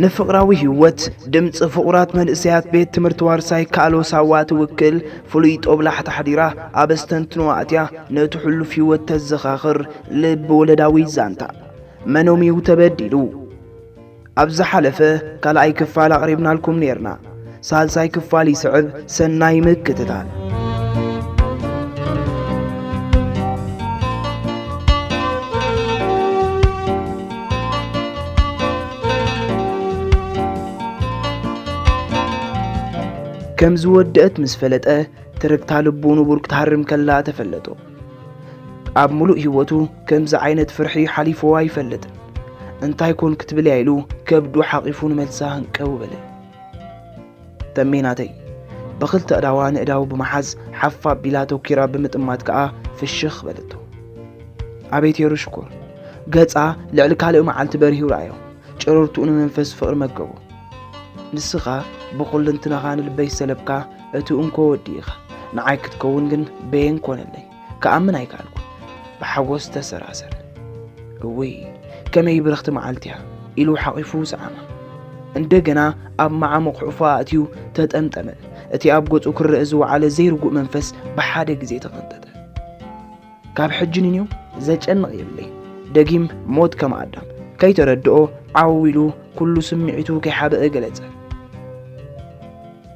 ንፍቕራዊ ህይወት ድምፂ ፍቑራት መንእሰያት ቤት ትምህርቲ ዋርሳይ ካሎ ሳዋ ትውክል ፍሉይ ጦብላሕታ ሓዲራ ኣብ ኣስተንትኖ ኣትያ ነቲ ሕሉፍ ህይወት ተዘኻኽር ልቢ ወለዳዊ ዛንታ። መኖም እዩ ተበዲሉ? ኣብ ዝሓለፈ ካልኣይ ክፋል ኣቕሪብናልኩም ኔርና። ሳልሳይ ክፋል ይስዕብ፣ ሰናይ ምክትታል። ከም ዝወደአት ምስ ፈለጠ፣ ትርክታ ልቡ ንቡር ክትሃርም ከላ ተፈለጦ። ኣብ ምሉእ ህይወቱ ከምዚ ዓይነት ፍርሒ ሓሊፍዎ ኣይፈልጥን። እንታይ ኮን ክትብል እያ ኢሉ ከብዱ ሓቒፉ ንመልሳ ህንቀው በለ። ተሜናተይ፣ ብኽልተ ኣእዳዋ ንእዳው ብምሓዝ ሓፍ ኣቢላ ተኪራ ብምጥማት ከኣ ፍሽኽ በለቶ። ኣቤት የሩ ሽኮር፣ ገጻ ልዕሊ ካልእ መዓልቲ በሪሁ ረኣዮ። ጨረርትኡ ንመንፈስ ፍቕሪ መገቦ። ንስኻ ብኹልንትናኻ ንልበይ ዝሰለብካ እቲ እንኮ ወዲ ኢኻ። ንዓይ ክትከውን ግን በየን ኮነለይ። ክኣምን ኣይከኣልኩን። ብሓጎስ ተሰራሰረ። እውይ፣ ከመይ ብርኽቲ መዓልቲ እያ፣ ኢሉ ሓቒፉ ሰዓማ። እንደገና ኣብ መዓሙቕ ሕቑፋ ኣእትዩ ተጠምጠመ። እቲ ኣብ ገጹ ክረአ ዝወዓለ ዘይርጉእ መንፈስ ብሓደ ግዜ ተቐንጠጠ። ካብ ሕጂ ንንዮ ዘጨንቕ የብለይ። ደጊም ሞት ከም ኣዳም ከይተረድኦ ዓው ኢሉ ኩሉ ስምዒቱ ከይሓበአ ገለጸ።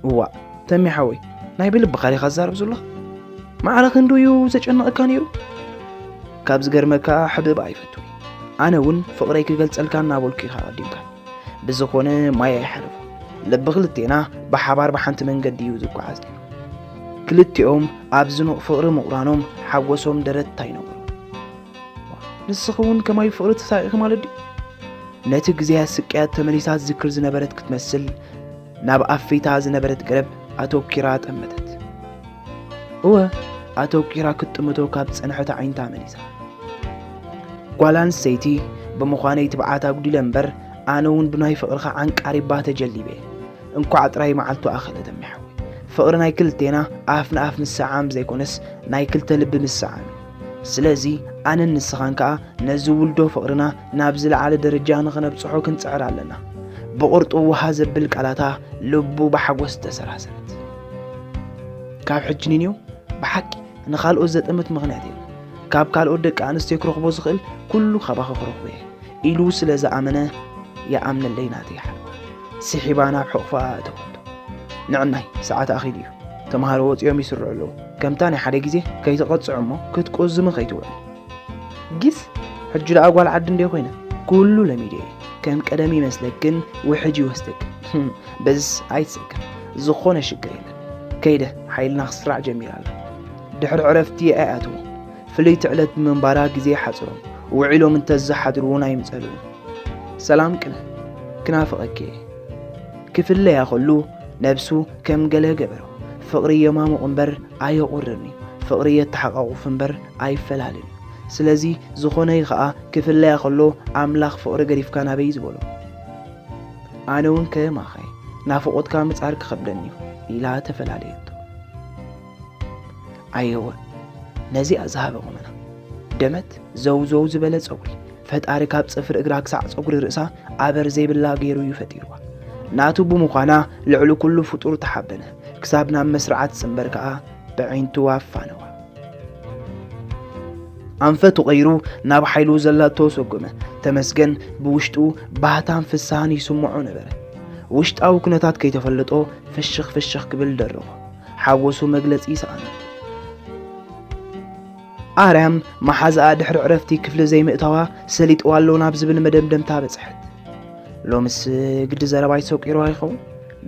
እዋእ፣ ተሜ ሓወይ፣ ናይ ብልብኻ ዲኻ ትዛረብ ዘለኻ? ማዕረ ክንዱ እዩ ዘጨንቐካ ነይሩ? ካብ ዝገርመካ፣ ሕብእባ ኣይፈቱን። ኣነ እውን ፍቕረይ ክገልጸልካ እናበልኩ ኢኻ ቀዲምካ። ብዝኾነ ማይ ኣይሓለፎ። ልቢ ክልቴና ብሓባር ብሓንቲ መንገዲ እዩ ዝጓዓዝ ነይሩ። ክልቲኦም ኣብ ዝኑቕ ፍቕሪ ምቑራኖም ሓጎሶም ደረት ኣይነበሮ። ንስኺ እውን ከማይ ፍቕሪ ተሳቒኺ ማለት ድዩ? ነቲ ግዜያት ስቅያት ተመሊሳ ትዝክር ዝነበረት ክትመስል፣ ናብ ኣፍይታ ዝነበረት ገረብ ኣተኪራ ጠመተት። እወ፣ ኣተኪራ ክትጥምቶ ካብ ዝጸንሐት ኣዒንታ መሊሳ። ጓል ኣንስተይቲ ብምዃነይ ትብዓት ኣጉዲለ እምበር፣ ኣነ እውን ብናይ ፍቕርኻ ዓንቃሪባ ተጀሊበ። እንኳዕ ጥራይ መዓልቱ ኣኸለ ተሜ ሓወይ። ፍቕሪ ናይ ክልቴና ኣፍ ንኣፍ ምስዓም ዘይኮነስ፣ ናይ ክልተ ልቢ ምስዓም እዩ። ስለዚ ኣነን ንስኻን ከኣ ነዚ ውልዶ ፍቕርና ናብ ዝለዓለ ደረጃ ንኽነብጽሖ ክንጽዕር ኣለና። ብቕርጡ ውሃ ዘብል ቃላታ ልቡ ብሓጎስ ተሰራሰረት። ካብ ሕጂ ንንዮ ብሓቂ ንኻልኦት ዘጠምት ምኽንያት የለን። ካብ ካልኦት ደቂ ኣንስትዮ ክረኽቦ ዝኽእል ኩሉ ካባኺ ክረኽቦ እየ ኢሉ ስለ ዝኣመነ፣ ይኣምነለይ ናተይ ሓልዋ። ስሒባ ናብ ሕቑፋ ኣእተወቶ። ንዕናይ፣ ሰዓት ኣኺሉ እዩ። ተምሃሮ ወጺኦም ይስርዑ ኣለዉ። ከምታ ናይ ሓደ ግዜ ከይትቐጽዕ እሞ ክትቁዝሚ ከይትውዕል። ጊስ፣ ሕጂ ደኣ ጓል ዓዲ እንደ ኮይነ፣ ኩሉ ለሚደ እየ። ከም ቀደም ይመስለክን ውሕጅ ይወስደክን። በዝስ ኣይትሰክፍ፣ ዝኾነ ሽግር የለን። ከይደ፣ ሓይልና ክስራዕ ጀሚራ ኣላ። ድሕሪ ዕረፍቲ ኣይኣትዎ። ፍልይቲ ዕለት ብምንባራ ግዜ ሓጽሮም፣ ውዒሎም እንተዝሓድሩ እውን ኣይምጸልኡን። ሰላም ቅነ፣ ክናፍቐኪ እየ። ክፍለያ ከሉ ነብሱ ከም ገለ ገበሮ። ፍቕሪ የማሙቕ እምበር ኣየቑርርን እዩ። ፍቕሪ የተሓቋቑፍ እምበር ኣይፈላልን እዩ። ስለዚ ዝኾነ እዩ ኸኣ ክፍለያ ከሎ ኣምላኽ ፍቕሪ ገዲፍካ ናበይ ዝበሎ። ኣነ እውን ከማኸ ናፍቖትካ ምጻር ክኸብደኒ እዩ ኢላ ተፈላለየቶ። ኣየወ ነዚኣ ዝሃበ ቁመና። ደመት ዘው ዘው ዝበለ ጸጉሪ፣ ፈጣሪ ካብ ጽፍሪ እግራ ክሳዕ ጸጉሪ ርእሳ ኣበር ዘይብላ ገይሩ እዩ ፈጢርዋ። ናቱ ብምዃና ልዕሊ ኩሉ ፍጡር ተሓበነ። ክሳብ ናብ መስርዓ ትጽንበር ከኣ ብዒንቱ ኣፋነዋ። ኣንፈቱ ቀይሩ ናብ ሓይሉ ዘላቶ ሰጎመ። ተመስገን ብውሽጡ ባህታን ፍስሃን ይስምዖ ነበረ። ውሽጣዊ ኩነታት ከይተፈለጦ ፍሽኽ ፍሽኽ ክብል ደረኾ። ሓጎሱ መግለጺ ይሰኣኖ። ኣርያም መሓዛኣ ድሕሪ ዕረፍቲ ክፍሊ ዘይምእታዋ ሰሊጥዋ ኣሎ ናብ ዝብል መደምደምታ በጽሐት። ሎምስ ግዲ ዘረባ ይሰቂርዋ ይኸውን?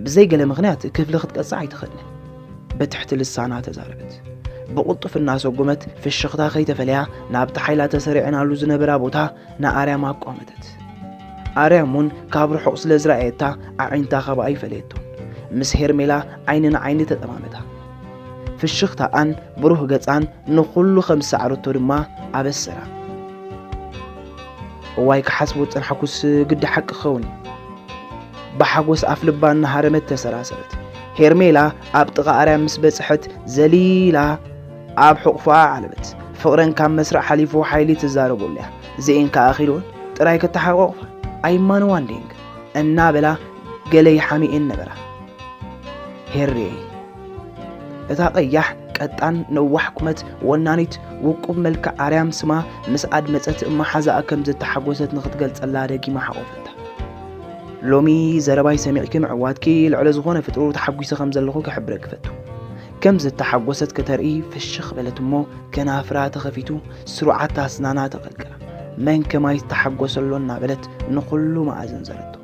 ብዘይ ገለ ምኽንያት ክፍሊ ክትቀጽዕ ኣይትኽእልን። ብትሕቲ ልሳና ተዛረበት። ብቕልጡፍ እናሰጎመት ፍሽኽታ ከይተፈለያ ናብቲ ሓይላ ተሰሪዐናሉ ዝነበራ ቦታ ንኣርያም ኣቋመተት። ኣርያም እውን ካብ ርሑቕ ስለ ዝረኣየታ ኣዒንታ ካብኣ ይፈለየቶ። ምስ ሄርሜላ ዓይኒ ንዓይኒ ተጠማመታ። ፍሽኽታኣን ብሩህ ገጻን ንኹሉ ከም ዝሰዓረቶ ድማ ኣበሰራ። እዋይ ክሓስቦ ዝጸንሓኩስ ግዲ ሓቂ ክኸውን እዩ። ብሓጎስ ኣፍልባ እናሃረመት ተሰራሰረት። ሄርሜላ ኣብ ጥቓ ኣርያም ምስ በጽሐት ዘሊላ ኣብ ሕቑፋ ዓለበት። ፍቕረን ካብ መስርዕ ሓሊፉ ሓይሊ ትዛረበሉ እያ። እዚኤን ከኣ ኣኺልወን ጥራይ ከተሓቋቑፋ ኣይማነዋን ደንግ። እናበላ ገለ ይሓሚኤን ነበራ። ሄርየይ፣ እታ ቀያሕ ቀጣን ነዋሕ ቁመት ወናኒት ውቁብ መልክዕ ኣርያም ስማ ምስ ኣድመጸት መሓዛኣ ከም ዝተሓጎሰት ንኽትገልጸላ ደጊማ ሓቖፈታ። ሎሚ ዘረባይ ሰሚዕኪ ምዕዋትኪ ልዕሊ ዝኾነ ፍጡር ተሓጒሰ ከም ዘለኹ ክሕብረኪ ፈቱ። ከም ዝተሓጎሰት ከተርኢ ፍሽኽ በለት እሞ ከናፍራ ተኸፊቱ ስሩዓት ኣስናና ተቐልቀላ። መን ከማይ ዝተሓጎሰሎ እናበለት ንኹሉ መኣዝን ዘረቶ።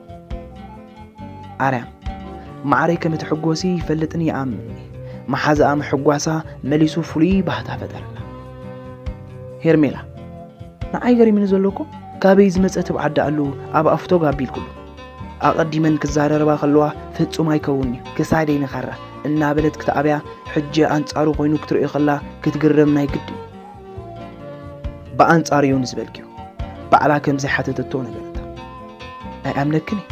ኣርያም፣ ማዕረይ ከም እትሕጎሲ ይፈልጥን ይኣምን። መሓዛኣ ምሕጓሳ መሊሱ ፍሉይ ባህታ ፈጠረላ። ሄርሜላ፣ ንዓይ ገሪምኒ ዘሎ እኮ ካበይ ዝመጸ ትብዓት ደኣሉ ኣብ ኣፍቶ ጋቢልኩሉ። ኣቐዲመን ክዛረርባ ከለዋ ፍጹም ኣይከውን እዩ፣ ክሳደይ ንኻራ እናበለት ክትኣብያ፣ ሕጂ ኣንጻሩ ኮይኑ ክትርእዮ ከላ ክትግረም ናይ ግድን እዩ። ብኣንጻሩ እዩ ንዝበልክዮ ባዕላ ከም ዘይሓተተቶ ነገረታ። ኣይኣምነክን እየ።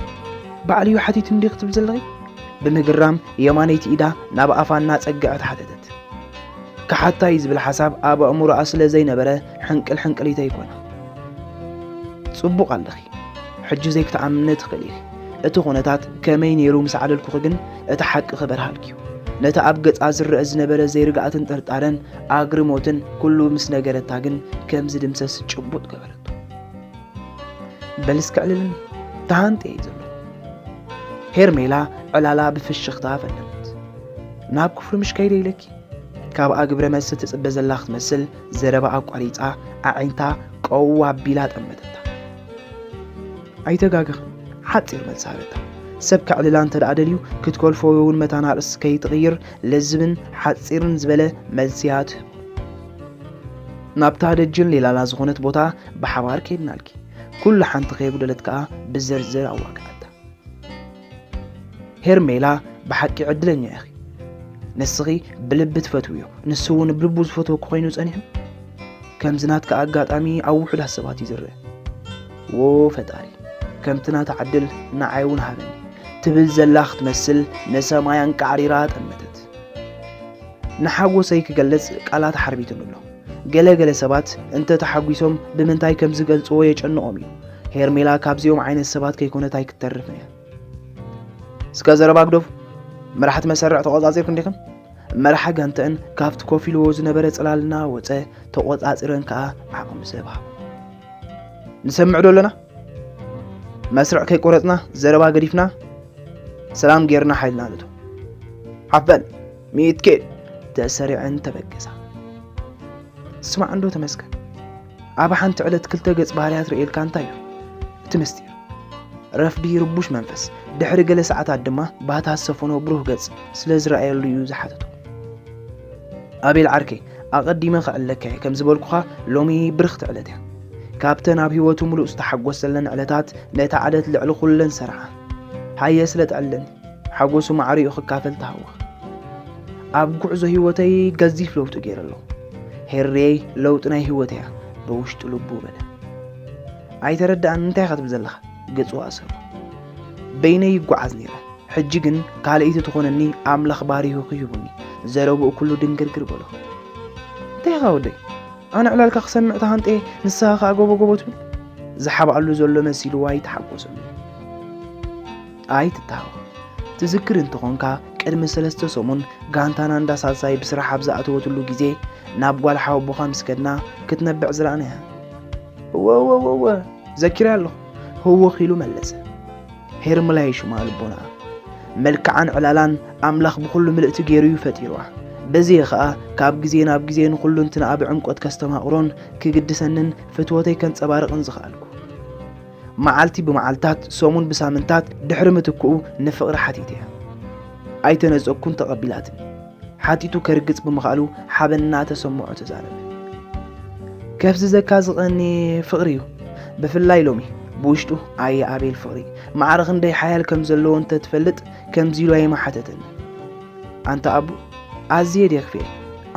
ባዕሉ እዩ ሓቲቱ እንዲ ክትብል ዘለኺ? ብምግራም የማነይቲ ኢዳ ናብ ኣፋ እናጸግዐት ሓተተት። ክሓታ እዩ ዝብል ሓሳብ ኣብ ኣእምሮኣ ስለ ዘይነበረ ሕንቅል ሕንቅሊተይ ኮና። ጽቡቕ ኣለኺ። ሕጂ ዘይክትኣምኒ ትኽእሊ ኢኺ። እቲ ኩነታት ከመይ ነይሩ ምስ ዓለልኩኺ ግን እቲ ሓቂ ክበርሃልኪ እዩ። ነቲ ኣብ ገጻ ዝረአ ዝነበረ ዘይርግኣትን ጥርጣረን ኣግርሞትን ኩሉ ምስ ነገረታ ግን ከም ዝድምሰስ ጭቡጥ ገበረቶ። በል እስከ ኣዕልልኒ፣ ተሃንጠ እየ ዘሎ። ሄርሜላ ዕላላ ብፍሽኽታ ፈለመት። ናብ ክፍሉ ምሽ ከይደ ኢለኪ? ካብኣ ግብረ መልሲ ትጽበ ዘላ ክትመስል ዘረባ ኣቋሪጻ ኣዒንታ ቀው ኣቢላ ጠመተታ። ኣይተጋገኽን፣ ሓጺር መልሲ ሃበታ። ሰብ ከዕልላ እንተ ደኣ ደልዩ ክትኮልፎ ወይ እውን መታን ኣርእስቲ ከይትቕይር ለዝብን ሓጺርን ዝበለ መልሲ እያ ትህቦ። ናብታ ደጅን ሌላላ ዝኾነት ቦታ ብሓባር ከይድናልኪ። ኩሉ ሓንቲ ከየጉደለት ከኣ ብዝርዝር ኣዋግኣታ። ሄርሜላ፣ ብሓቂ ዕድለኛ ኢኺ። ንስኺ ብልቢ ትፈትውዮ፣ ንሱ እውን ብልቡ ዝፈትወኪ ኮይኑ ጸኒሑ። ከምዚ ናትካ ኣጋጣሚ ኣብ ውሑዳት ሰባት እዩ ዝረአ። ዎ ፈጣሪ፣ ከምቲ ናታ ዕድል ንዓይ እውን ሃበኒ ትብል ዘላ ክትመስል ንሰማይ ኣንቃዕሪራ ጠመተት። ንሓጎሰይ ክገልጽ ቃላት ሓርቢቱኒ ኣሎ። ገለ ገለ ሰባት እንተ ተሓጒሶም ብምንታይ ከም ዝገልጽዎ የጨንቖም እዩ። ሄርሜላ ካብዚኦም ዓይነት ሰባት ከይኮነት ኣይክተርፍን እያ። እስከ ዘረባ ግደፉ። መራሕቲ መሰርዕ ተቖጻጺርክን ዲኽን? መራሒ ጋንተአን ካብቲ ኮፍ ኢልዎ ዝነበረ ጽላል እናወጸ ተቖጻጺረን ከኣ ዓቕሚ ሰብ ሃቦ። ንሰምዕ ዶ ኣለና? መስርዕ ከይቆረጽና ዘረባ ገዲፍና ሰላም ጌርና ሓይልና ንእቶ። ሓፍ በል ሚእትኬ ተሰሪዐን ተበገሳ። ስማዕ እንዶ ተመስገን፣ ኣብ ሓንቲ ዕለት ክልተ ገጽ ባህርያት ርእየልካ እንታይ እዩ እቲ ምስጢር? ረፍዲ ርቡሽ መንፈስ፣ ድሕሪ ገለ ሰዓታት ድማ ባህታ ዝሰፈኖ ብሩህ ገጽ ስለ ዝረኣየሉ እዩ ዝሓተቶ። ኣቤል ዓርከይ፣ ኣቐዲመ ክዕለካ እየ፣ ከም ዝበልኩኻ ሎሚ ብርኽቲ ዕለት እያ። ካብተን ኣብ ህይወቱ ምሉእ ዝተሓጎሰለን ዕለታት ነታ ዕለት ልዕሊ ኩለን ሰርዓ። ሃየ ስለ ትዕለኒ፣ ሓጎሱ ማዕሪኡ ክካፈል ተሃወኸ። ኣብ ጉዕዞ ህይወተይ ገዚፍ ለውጢ ገይረ ኣለኹ። ሄርየይ ለውጢ ናይ ህይወተይ እያ፣ ብውሽጡ ልቡ በለ። ኣይተረድኣን፣ እንታይ ኢኻ ትብል ዘለኻ? ገጹ ኣሰሩ። በይነይ ይጓዓዝ ነይረ፣ ሕጂ ግን ካልኣይቲ ትኾነኒ ኣምላኽ ባሪኹ ሂቡኒ። ዘረብኡ ኩሉ ድንግርግር በሎ። እንታይ ኢኻ ወደይ? ኣነ ዕላልካ ክሰምዕ ተሃንጤ፣ ንስኻ ኸኣ ጎቦ ጎቦ ትብል? ዝሓብኣሉ ዘሎ መሲልዋ ኣይተሓጎሰሉ። ኣይትተሃወኽ። ትዝክር እንተኾንካ፣ ቅድሚ ሰለስተ ሰሙን ጋንታና እንዳ ሳልሳይ ብስራሕ ኣብ ዝኣተወትሉ ግዜ፣ ናብ ጓል ሓወቦኻ ምስ ከድና ክትነብዕ ዝረኣናያ። እወ፣ እወ፣ እወ፣ እወ፣ ዘኪረ ኣለኹ። ህውኽ ኢሉ መለሰ። ሄርመላይ ሽማ ልቦና። መልክዓን ዕላላን ኣምላኽ ብኹሉ ምልእቲ ገይሩ እዩ ፈጢርዋ። በዚ ኸኣ ካብ ግዜ ናብ ግዜ ንኹሉ እንትንኣ ብዕምቆት ከስተማቕሮን ክግድሰንን ፍትወተይ ከንጸባርቕን ዝኸኣልኩ። መዓልቲ ብመዓልታት፣ ሰሙን ብሳምንታት ድሕሪ ምትክኡ ንፍቕሪ ሓቲተያ። ኣይተነጸግኩን ተቐቢላትኒ። ሓቲቱ ከርግጽ ብምኽኣሉ ሓበን እናተሰምዖ ተዛረበ። ከፍዝዘካ ዝቐኒ ፍቕሪ እዩ። ብፍላይ ሎሚ ብውሽጡ ኣየ ኣቤል ፍቕሪ ማዕረ ክንደይ ሓያል ከም ዘለዎ እንተትፈልጥ ከምዚ ኢሉ ኣይምሓተተኒ። ኣንታ ኣቡ ኣዝየ ድየ ክፍኤ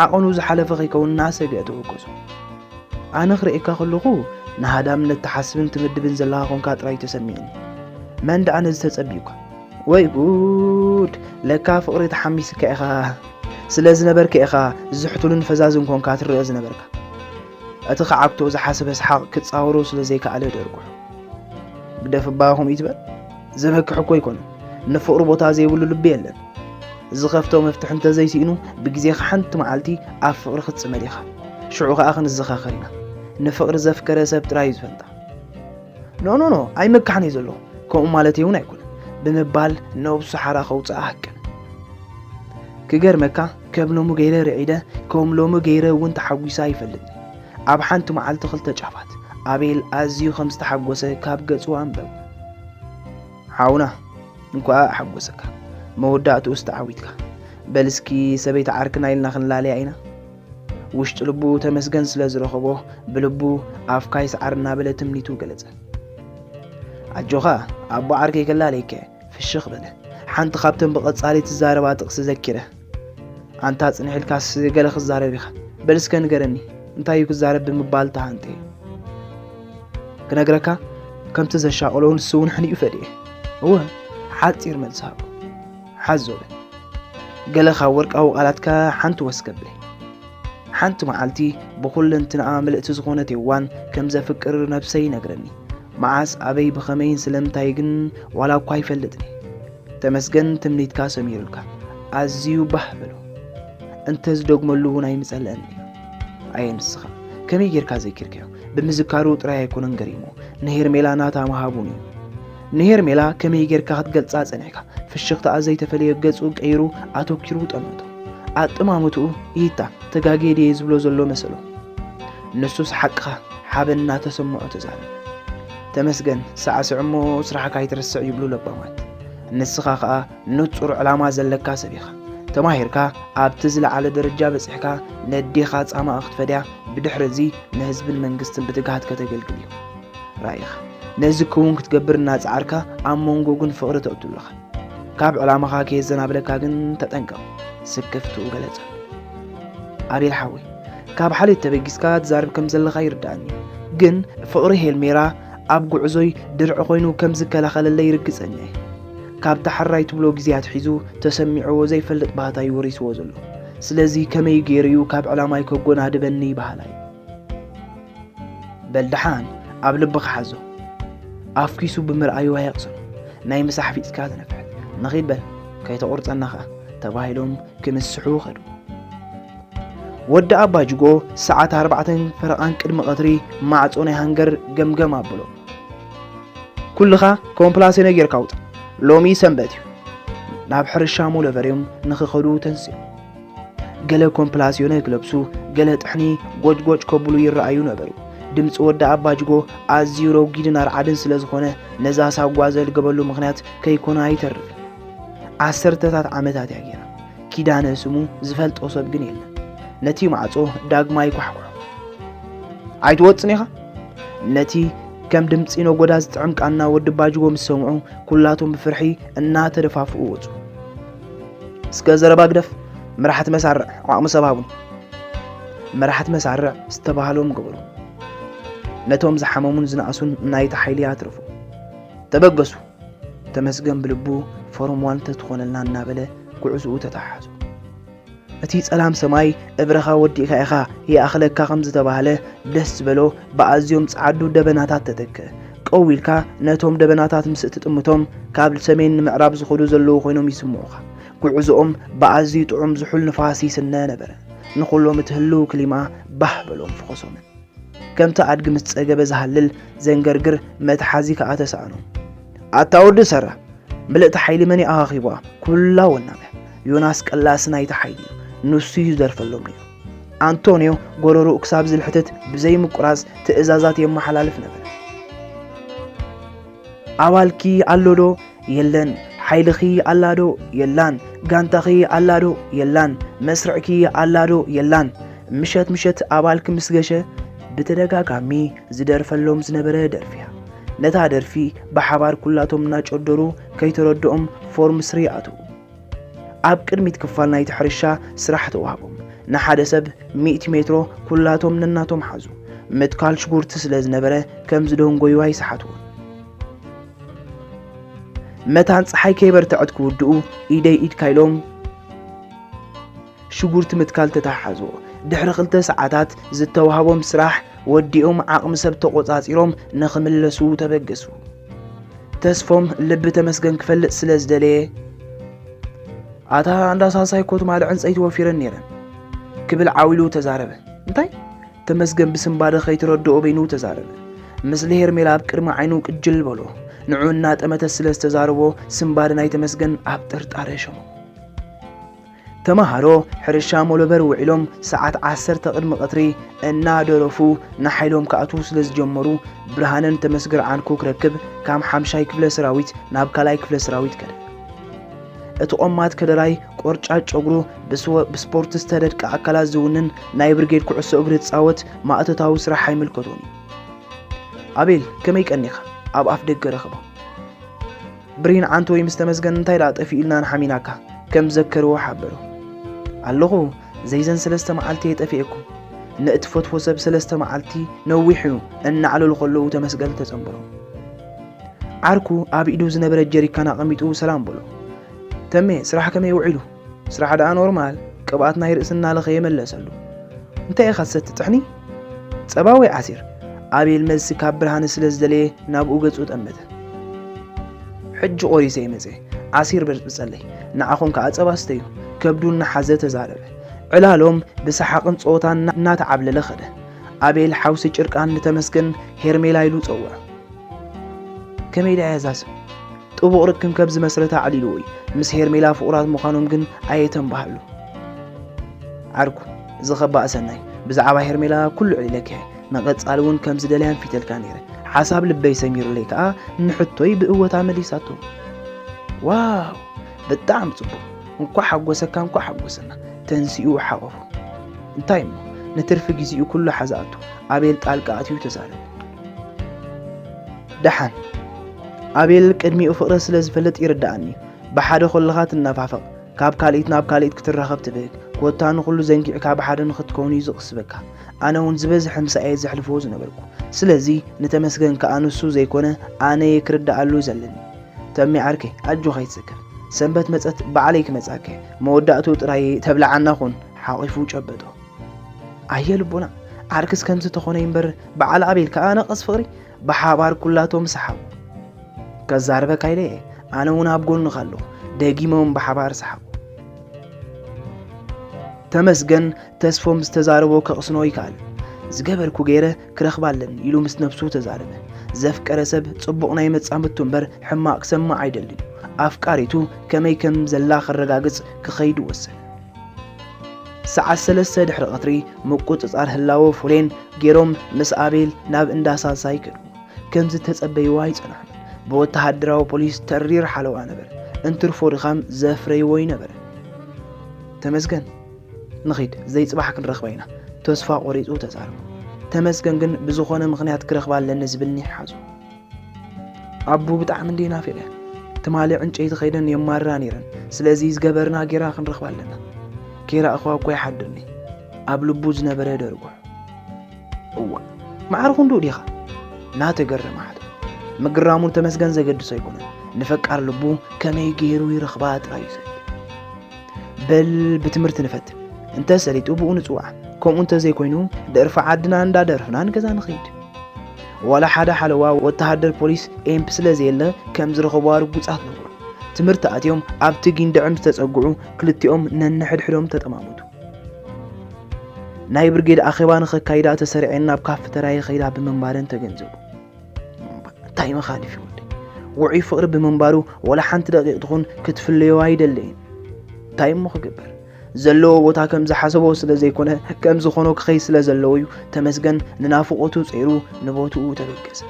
ዓቐኑ ዝሓለፈ ከይከውን እናሰግአ ተወገዞ። ኣነ ክርእየካ ከለኹ ንሃዳምነት ትሓስብን ትምድብን ዘለኻ ኮንካ ጥራይ ተሰሚዕኒ። መን ደኣ ነዚ ተጸቢዩካ? ወይ ጉድ! ለካ ፍቕሪ ተሓሚስካ ኢኻ። ስለ ዝነበርካ ኢኻ ዝሕቱልን ፈዛዝን ኮንካ ትረአ ዝነበርካ። እቲ ክዓግቶ ዝሓሰበ ሰሓቕ ክጻወሮ ስለ ዘይከኣለ ደርጉሑ። ግደፍ እባ ከምኡ ይትበል። ዘመክሕ እኮ ኣይኮነን። ንፍቕሪ ቦታ ዘይብሉ ልቢ የለን። ዝኸፍቶ መፍትሒ እንተዘይስኢኑ፣ ብግዜኻ ሓንቲ መዓልቲ ኣብ ፍቕሪ ክትጽመድ ኢኻ። ሽዑ ኸኣ ክንዘኻኸር ኢና። ንፍቕሪ ዘፍቀረ ሰብ ጥራይ እዩ ዝፈልጣ። ኖ፣ ኖ፣ ኖ፣ ኣይመካሕን እየ ዘለኹ። ከምኡ ማለተይ እውን ኣይኮነን። ብምባል ነብሱ ሓራ ከውጽኣ ሃቀነ። ክገርመካ፣ ከም ሎሚ ገይረ ርዒደ፣ ከም ሎሚ ገይረ እውን ተሓጒሰ ኣይፈልጥን። ኣብ ሓንቲ መዓልቲ ክልተ ጫፋት፣ ኣቤል ኣዝዩ ከም ዝተሓጎሰ ካብ ገጹ ኣንበብ። ሓውና፣ እንኳዕ ኣሓጎሰካ። መወዳእትኡስ ተዓዊትካ። በል እስኪ ሰበይቲ ዓርክና ኢልና ክንላለያ ኢና። ውሽጢ ልቡ ተመስገን ስለ ዝረኸቦ፣ ብልቡ ኣፍካ ይስዓር እናበለ ትምኒቱ ገለጸ። ኣጆኻ፣ ኣቦ ዓርከይ ከላለየካ እየ፣ ፍሽኽ በለ። ሓንቲ ካብተን ብቐጻሊ ትዛረባ ጥቕሲ ዘኪረ። ኣንታ ጽንሕ ኢልካስ ገለ ክዛረብ ኢኻ። በል እስከ ንገረኒ፣ እንታይ እዩ ክዛረብ ብምባል ተሃንጠየ። ክነግረካ፣ ከምቲ ዘሻቐሎ ንሱ እውን ሕኒኡ ፈድየ። እወ፣ ሓጺር መልሲ ሃቦ። ሓዞ በል። ገለ ካብ ወርቃዊ ቃላትካ ሓንቲ ወስከብለይ። ሓንቲ መዓልቲ ብኹለንትናኣ ምልእቲ ዝኾነት የዋን ከም ዘፍቅር ነብሰይ ይነግረኒ። መዓስ፣ ኣበይ፣ ብኸመይን ስለምንታይ ግን ዋላ እኳ ኣይፈልጥን እየ። ተመስገን ትምኒትካ ሰሚሩልካ። ኣዝዩ ባህ በሎ። እንተዝደግመሉ እውን ኣይምጸልአን እዩ። ኣየ ንስኻ፣ ከመይ ጌርካ ዘኪርካዮ? ብምዝካሩ ጥራይ ኣይኮነን ገሪሙ፣ ንሄርሜላ ናታ ምሃቡን እዩ። ንሄርሜላ ከመይ ጌርካ ክትገልጻ ጸኒሕካ? ፍሽኽታኣ ዘይተፈለየ ገጹ ቀይሩ ኣተኪሩ ጠመቶ። ኣጠማምትኡ ይታ ተጋግየ ድየ ዝብሎ ዘሎ መሰሎ። ንሱስ ሓቅኻ ሓበን እናተሰምዖ ተዛረበ። ተመስገን፣ ሳዕስዕ እሞ ስራሕካ ኣይትረስዕ ይብሉ ለባማት። ንስኻ ኸኣ ንጹር ዕላማ ዘለካ ሰብ ኢኻ። ተማሂርካ ኣብቲ ዝለዓለ ደረጃ በጺሕካ ነዴኻ ጻማኣ ክትፈድያ፣ ብድሕሪ እዚ ንህዝብን መንግስትን ብትግሃት ከተገልግል እዩ ራኢኻ። ነዚ ክውን ክትገብር እናጸዓርካ ኣብ መንጎ ግን ፍቕሪ ተእቱ ኣለኻ። ካብ ዕላማኻ ከየዘናብለካ ግን ተጠንቀቕ፣ ስክፍትኡ ገለጸ። ኣቤል ሓወይ፣ ካብ ሓልዮት ተበጊስካ ትዛረብ ከም ዘለኻ ይርድኣኒ እዩ። ግን ፍቕሪ ሄልሜራ ኣብ ጉዕዞይ ድርዒ ኮይኑ ከም ዝከላኸለለይ ርግጸኛ እየ። ካብታ ሕራይ ትብሎ ግዜ ኣትሒዙ ተሰሚዕዎ ዘይፈልጥ ባህታ እዩ ወሪስዎ ዘሎ። ስለዚ ከመይ ገይሩ እዩ ካብ ዕላማይ ከጎናድበኒ በሃላይ። በል ደሓን ኣብ ልብኻ ሓዞ። ኣፍኪሱ ብምርኣዩ ኣየቕስኖ። ናይ ምሳሕ ፊጽካ ተነፍሐት። ንኺድ በል፣ ከይተቑርጸና ኸኣ፣ ተባሂሎም ክምስሑ ኸዱ። ወዲ ኣባ ጅጎ ሰዓት ኣርባዕተን ፈረቓን ቅድሚ ቀትሪ ማዕጾ ናይ ሃንገር ገምገም ኣብሎ። ኩልኻ ኮምፕላሴኖ ጌርካ ውጻእ። ሎሚ ሰንበት እዩ። ናብ ሕርሻ ሙለቨር እዮም ንኽኸዱ ተንስዮም። ገለ ኮምፕላሲዮነ ክለብሱ፣ ገለ ጥሕኒ ጎጭጎጭ ከብሉ ይረኣዩ ነበሩ። ድምፂ ወዲ ኣባጅጎ ኣዝዩ ረጒድን ኣርዓድን ስለ ዝኾነ፣ ነዛ ሳጓ ዘልገበሉ ምኽንያት ከይኮነ ኣይተርፍን። ዓሰርተታት ዓመታት እያ ገይራ። ኪዳነ ስሙ ዝፈልጦ ሰብ ግን የለን። ነቲ ማዕጾ ዳግማይ ኳሕኩሖ። "ኣይትወጽን ኢኻ?" ነቲ ከም ድምጺ ነጎዳ ዝጥዕም ቃና ወዲ ባጅጎ ምስ ሰምዑ፣ ኩላቶም ብፍርሒ እናተደፋፍኡ ወጹ። "እስከ ዘረባ ግደፍ፣ መራሕቲ መሳርዕ ዓቕሚ ሰብ ሃቡኒ!" መራሕቲ መሳርዕ ዝተባህሎም ገበሩ። ነቶም ዝሓመሙን ዝነኣሱን ናይቲ ሓይሊ ኣትረፉ። "ተበገሱ!" ተመስገን ብልቡ፣ "ፎርም ዋን እንተትኾነልና" እናበለ ጉዕዝኡ ተተሓሓዙ። እቲ ጸላም ሰማይ እብረኻ ወዲእካ ኢኻ ይኣኽለካ ከም ዝተባህለ፣ ደስ ዝበሎ ብኣዝዮም ጸዓዱ ደበናታት ተተክአ። ቀው ኢልካ ነቶም ደበናታት ምስ እትጥምቶም፣ ካብ ሰሜን ንምዕራብ ዝኸዱ ዘለዉ ኮይኖም ይስምዑኻ። ጉዕዞኦም ብኣዝዩ ጥዑም ዝሑል ንፋስ ይስነ ነበረ። ንኹሎም እቲ ህልው ክሊማ ባህ በሎም ፈኾሶምን። ከምቲ ኣድጊ ምስ ጸገበ ዝሃልል ዘንገርግር መትሓዚ ከኣ ተሳእኖም። "ኣታ ወዲ ሰራ፣ ምልእቲ ሓይሊ መን እዩ ኣኻኺቡዋ? ኩላ ወናም እያ። ዮናስ ቀላሲ ናይቲ ሓይሊ እዩ። ንሱ እዩ ዝደርፈሎም ነይሩ። ኣንቶንዮ ጎረሮኡ ክሳብ ዝልሕትት ብዘይ ምቁራጽ ትእዛዛት የመሓላልፍ ነበረ። ኣባልኪ ኣሎ ዶ? የለን። ሓይልኺ ኣላ ዶ? የላን። ጋንታኺ ኣላ ዶ? የላን። መስርዕኪ ኣላ ዶ? የላን።" ምሸት ምሸት ኣባልኪ ምስ ገሸ ብተደጋጋሚ ዝደርፈሎም ዝነበረ ደርፊ እያ። ነታ ደርፊ ብሓባር ኩላቶም እናጨደሩ ከይተረድኦም ፎርም ስሪ ኣተዉ። ኣብ ቅድሚት ክፋል ናይቲ ሕርሻ ስራሕ ተዋህቦም። ንሓደ ሰብ ሚእቲ ሜትሮ ኩላቶም ነናቶም ሓዙ። ምትካል ሽጉርቲ ስለ ዝነበረ ከም ዝደንጎዩ ኣይሰሓትዎን። መታን ጸሓይ ከይበርትዐት ክውድኡ ኢደይ ኢድካ ኢሎም ሽጉርቲ ምትካል ተተሓሓዝዎ። ድሕሪ ክልተ ሰዓታት ዝተዋህቦም ስራሕ ወዲኦም ዓቕሚ ሰብ ተቖጻጺሮም ንኽምለሱ ተበገሱ። ተስፎም ልቢ ተመስገን ክፈልጥ ስለ ዝደለየ፣ "ኣታ እንዳ ሳልሳይ እኮ ትማሊ ዕንጸይቲ ወፊረን ነይረን" ክብል ዓው ኢሉ ተዛረበ። "እንታይ?" ተመስገን ብስንባደ ከይተረድኦ በይኑ ተዛረበ። ምስሊ ሄርሜላ ኣብ ቅድሚ ዓይኑ ቅጅል በሎ። ንዑ እናጠመተ ስለ ዝተዛረቦ ስንባደ ናይ ተመስገን ኣብ ጥርጣረ ሸሞ። ተማሃሮ ሕርሻ ሞሎበር ውዒሎም ሰዓት ዓሰርተ ቅድሚ ቀትሪ እናደረፉ ንሓይሎም ክኣትዉ ስለ ዝጀመሩ፣ ብርሃነን ተመስገን ዓርኩ ክረክብ ካብ ሓምሻይ ክፍለ ሰራዊት ናብ ካልኣይ ክፍለ ሰራዊት ከደ። እቲ ቆማት ከደራይ ቆርጫጭ ጨጉሩ፣ ብስወ-፣ ብስፖርት ዝተደድቀ ኣካላት ዝውንን፣ ናይ ብርጌድ ኩዕሶ እግሪ ዝጻወት፣ ማእቶታዊ ስራሕ ኣይምልከቶን እዩ። "ኣቤል፣ ከመይ ቀኒኻ?" ኣብ ኣፍ ደገ ረኸቦ። "ብሪን ዓንተወይ ምስ ተመስገን እንታይ ደኣ ጠፊኡ ኢልና ንሓሚናካ?" ከም ዘከርዎ ሓበሮ። "ኣለኹ፣ ዘይዘን ሰለስተ መዓልቲ እየ ጠፊኤኩም። ንእትፈትዎ ሰብ ሰለስተ መዓልቲ ነዊሕ እዩ" እናዕለሉ ከለዉ ተመስገን ተጸንበሮም። ዓርኩ ኣብ ኢዱ ዝነበረ ጀሪካን ኣቐሚጡ ሰላም በሎ። "ተሜ፣ ስራሕ ከመይ ውዒሉ?" "ስራሕ ደኣ ኖርማል፣ ቅብኣት ናይ ርእሲ እናለኸየ መለሰሉ። እንታይ ኢኻ ትሰቲ፣ ጥሕኒ?" "ጸባ ወይ ዓሲር?" ኣቤል መልሲ ካብ ብርሃነ ስለ ዝደለየ ናብኡ ገጹ ጠመተ። "ሕጂ ቆሪሰ እየ መጽየ፣ ዓሲር በርጽጸለይ፣ ንዓኹም ከኣ ጸባ ስተዩ" ከብዱ እናሓዘ ተዛረበ። ዕላሎም ብሰሓቕን ጸወታን እና-፣ እናተዓብለለ ኸደ። ኣቤል ሓውሲ ጭርቃን ንተመስገን ሄርሜላ ኢሉ ጸውዖ። "ከመይ ደኣ እያ እዛ ሰብ? ጥቡቕ ርክብ ከም ዝመስረታ ኣዕሊልዎ እዩ። ምስ ሄርሜላ ፍቑራት ምዃኖም ግን ኣየተንባሃሉ። ዓርኩ፣ እዚ ከባእ ሰናይ፣ ብዛዕባ ሄርሜላ ኩሉ ኣዕሊለኪ እየ። ንቐጻሊ እውን ከም ዝደልያ ኣንፊተልካ ነይረ። ሓሳብ ልበይ ሰሚሩለይ ከኣ ንሕቶይ ብእወታ መሊሳቶ። ዋው፣ ብጣዕሚ ጽቡቕ። እንኳዕ ሓጎሰካ፣ እንኳዕ ሓጎሰና።" ተንሲኡ ሓቖፎ። "እንታይ እሞ፣ ንትርፊ ግዜኡ ኩሉ ሓዛኣቱ ኣቤል ጣልቃ ኣትዩ ተዛረበ። ደሓን፣ ኣቤል ቅድሚኡ ፍቕሪ ስለ ዝፈልጥ ይርድኣኒ። ብሓደ ከለኻ ትነፋፈቕ፣ ካብ ካልኢት ናብ ካልኢት ክትራኸብ ትብህግ፣ ኮታ ንኹሉ ዘንጊዕካ ብሓደ ንኽትከውን እዩ ዝቕስበካ። ኣነ እውን ዝበዝሐ ምሳኤ ዘሕልፎ ዝነበርኩ። ስለዚ ንተመስገን ከኣ ንሱ ዘይኮነ ኣነ እየ ክርድኣሉ ዘለኒ። ተሚ ዓርከይ፣ ኣጆኻ ኣይትሰከፍ። ሰንበት መጸት ባዕለይ ክመጻከ። መወዳእትኡ ጥራይ ተብልዓና ኩን።" ሓቒፉ ጨበጦ። ኣየ ልቦና፣ ዓርክስ ከምዚ ተኾነ እምበር፣ በዓል ኣቤል ከኣ ነቐስ ፍቕሪ። ብሓባር ኩላቶም ሰሓቑ። "ከዛርበካ ኢለ እየ፣ ኣነ እውን ኣብ ጎንኻ ኣለኹ።" ደጊሞም ብሓባር ሰሓቑ። ተመስገን ተስፎም ዝተዛረቦ ከቕስኖ ይከኣል። "ዝገበርኩ ገይረ ክረኽባ ኣለኒ" ኢሉ ምስ ነብሱ ተዛረበ። ዘፍቀረ ሰብ ጽቡቕ ናይ መጻምድቱ እምበር ሕማቕ ክሰምዕ ኣይደልን። ኣፍቃሪቱ ከመይ ከም ዘላ ከረጋግጽ ክኸይድ ወሰነ። ሰዓት ሰለስተ ድሕሪ ቀትሪ ምቁጽጻር ህላወ ፎሌን ገይሮም ምስ ኣቤል ናብ እንዳ ሳልሳይ ከዱ። ከም ዝተጸበይዎ ኣይጸንሑን። ብወተሃደራዊ ፖሊስ ተሪር ሓለዋ ነበረ። እንትርፎ ድኻም ዘፍረይዎ ይነበረ። "ተመስገን፣ ንኺድ፣ ዘይጽባሕ ክንረኽባ ኢና።" ተስፋ ቆሪጹ ተዛረቡ። ተመስገን ግን ብዝኾነ ምኽንያት ክረኽባ ኣለኒ ዝብል ኒሕ ሓዙ። "ኣቡ ብጣዕሚ እንዴ ናፊቐ። ትማሊ ዕንጨይቲ ከይደን የማርራ ነይረን። ስለዚ ዝገበርና ጌራ ክንረኽባ ኣለና። ኬራ እኽዋ እኮ ይሓድርኒ" ኣብ ልቡ ዝነበረ ደርጉሕ። "እዋ፣ ማዕረ ክንድኡ ዲኻ?" እናተገረመ ሓተ። ምግራሙ ንተመስገን ዘገድሶ ኣይኮነን። ንፈቃር ልቡ ከመይ ገይሩ ይረኽባ ጥራይ እዩ ዘድልዮ። "በል ብትምህርቲ ንፈትን። እንተ ሰሊጡ ብኡ ንጽውዓ። ከምኡ እንተ ዘይኮይኑ ደርፊ ዓድና እንዳደርፍና ንገዛ ንኸይድ።" ዋላ ሓደ ሓለዋ ወተሃደር ፖሊስ ኤምፕ ስለ ዘየለ ከም ዝረኸብዋ ርጉጻት ነበሩ። ትምህርቲ ኣትዮም ኣብቲ ጊንድዕ ምስ ተጸግዑ ክልቲኦም ነንሕድሕዶም ተጠማመቱ። ናይ ብርጌድ ኣኼባ ንኸካይዳ ተሰሪዐን ናብ ካፍተርያ ይኸይዳ ብምንባረን ተገንዘቡ። እንታይ መኻልፍ እዩ ወደይ? ውዑይ ፍቕሪ ብምንባሩ ዋላ ሓንቲ ደቂቕ ትኹን ክትፍለዮ ኣይደለየን። እንታይ እሞ ክግበር? ዘለዎ ቦታ ከም ዝሓሰቦ ስለ ዘይኮነ፣ ከም ዝኾኖ ክኸይድ ስለ ዘለዎ እዩ። ተመስገን ንናፍቖቱ ጸይሩ ንቦትኡ ተበገሰ።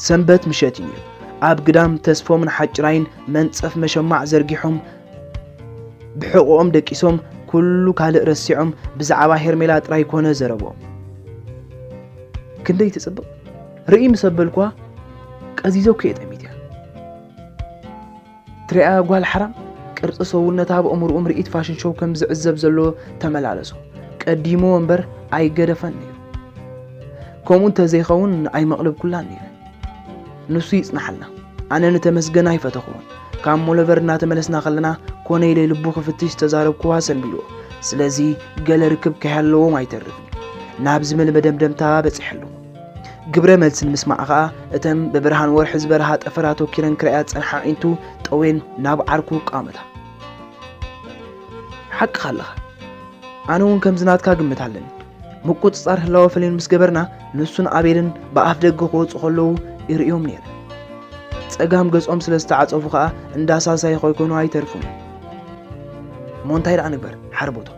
ሰንበት ምሸት እዩ ነይሩ። ኣብ ግዳም ተስፎምን ሓጭራይን መንጸፍ መሸማዕ ዘርጊሖም ብሕቖኦም ደቂሶም፣ ኩሉ ካልእ ረሲዖም፣ ብዛዕባ ሄርሜላ ጥራይ ኮነ ዘረቦም። ክንደይ ትጽብቕ! ርእይ ምስ ኣበልኳ፣ ቀዚዘኩ እየ ጠሚትያ። ትሪኣ ጓል ሓራም፣ ቅርጺ ሰውነታ ኣብ ኣእምሮኡ ምርኢት ፋሽን ሾው ከም ዝዕዘብ ዘሎ ተመላለሶ። ቀዲምዎ እምበር ኣይገደፈን ነይሩ። ከምኡ እንተዘይኸውን ኣይመቕለብኩላን ነይረ። ንሱ ይጽናሓልና። ኣነ ንተመስገን ኣይፈተኽዎን። ካብ ሞሎቨር እናተመለስና ከለና ኮነ ኢለ ልቡ ክፍትሽ ዝተዛረብክዋ ሰንቢድዎ። ስለዚ ገለ ርክብ ከይሃለዎም ኣይተርፍን። ናብ ዝብል መደምደምታ በጺሐ ኣለኹ። ግብረ መልስን ምስማዕ ከኣ እተን ብብርሃን ወርሒ ዝበርሃ ጠፈራ ተኪረን ክርእያ ዝጸንሓ ኣዒንቱ ጠውየን ናብ ዓርኩ ቃመታ። ሓቅኻ ኣለኻ። ኣነ እውን ከምዚ ናትካ ግምት ኣለኒ። ምቁጽጻር ህላወ ፈሌን ምስ ገበርና፣ ንሱን ኣቤልን ብኣፍ ደገ ክወጹ ከለዉ ይርእዮም ነይረ። ጸጋም ገጾም ስለ ዝተዓጸፉ ከኣ እንዳ ሳልሳይ ከይኮኑ ኣይተርፉን። እሞ እንታይ ደኣ ንግበር? ሓርቦቶ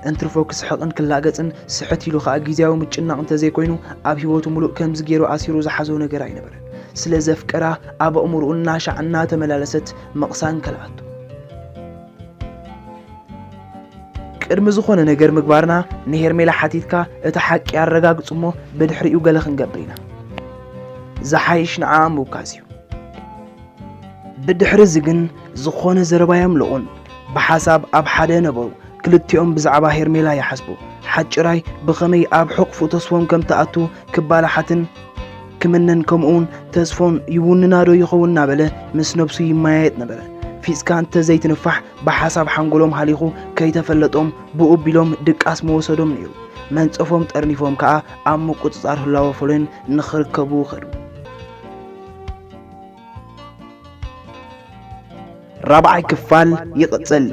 እንትርፎ ክስሕቕን ክላገጽን ስሕት ኢሉ ከኣ ግዜያዊ ምጭናቕ እንተዘይኮይኑ ኣብ ህይወቱ ምሉእ ከምዚ ገይሩ ኣሲሩ ዝሓዞ ነገር ኣይነበረን። ስለ ዘፍቀራ ኣብ ኣእምሮኡ እናሻዕ እናተመላለሰት ምቕሳን ከልኣቶ። ቅድሚ ዝኾነ ነገር ምግባርና ንሄርሜላ ሓቲትካ እቲ ሓቂ ኣረጋግጽ እሞ ብድሕሪኡ ገለ ክንገብር ኢና። ዝሓይሽ ንዓኣ ምውካስ እዩ። ብድሕሪ እዚ ግን ዝኾነ ዘረባ የምልቑን። ብሓሳብ ኣብ ሓደ ነበሩ። ክልቲኦም ብዛዕባ ሄርሜላ ይሓስቡ። ሓጭራይ ብኸመይ ኣብ ሕቑፉ ተስፎም ከም ትኣቱ ክባላሓትን ክምነን ከምኡውን ተስፎን ይውንና ዶ ይኸውን እናበለ ምስ ነብሱ ይመያየጥ ነበረ። ፊጽካ እንተ ዘይትንፋሕ ብሓሳብ ሓንጎሎም ሃሊኹ ከይተፈለጦም ብኡ ቢሎም ድቃስ ምወሰዶም ነይሩ። መንጸፎም ጠርኒፎም ከኣ ኣብ ምቁጽጻር ህላወ ፎሌን ንኽርከቡ ከዱ። ራብዓይ ክፋል ይቕጽል።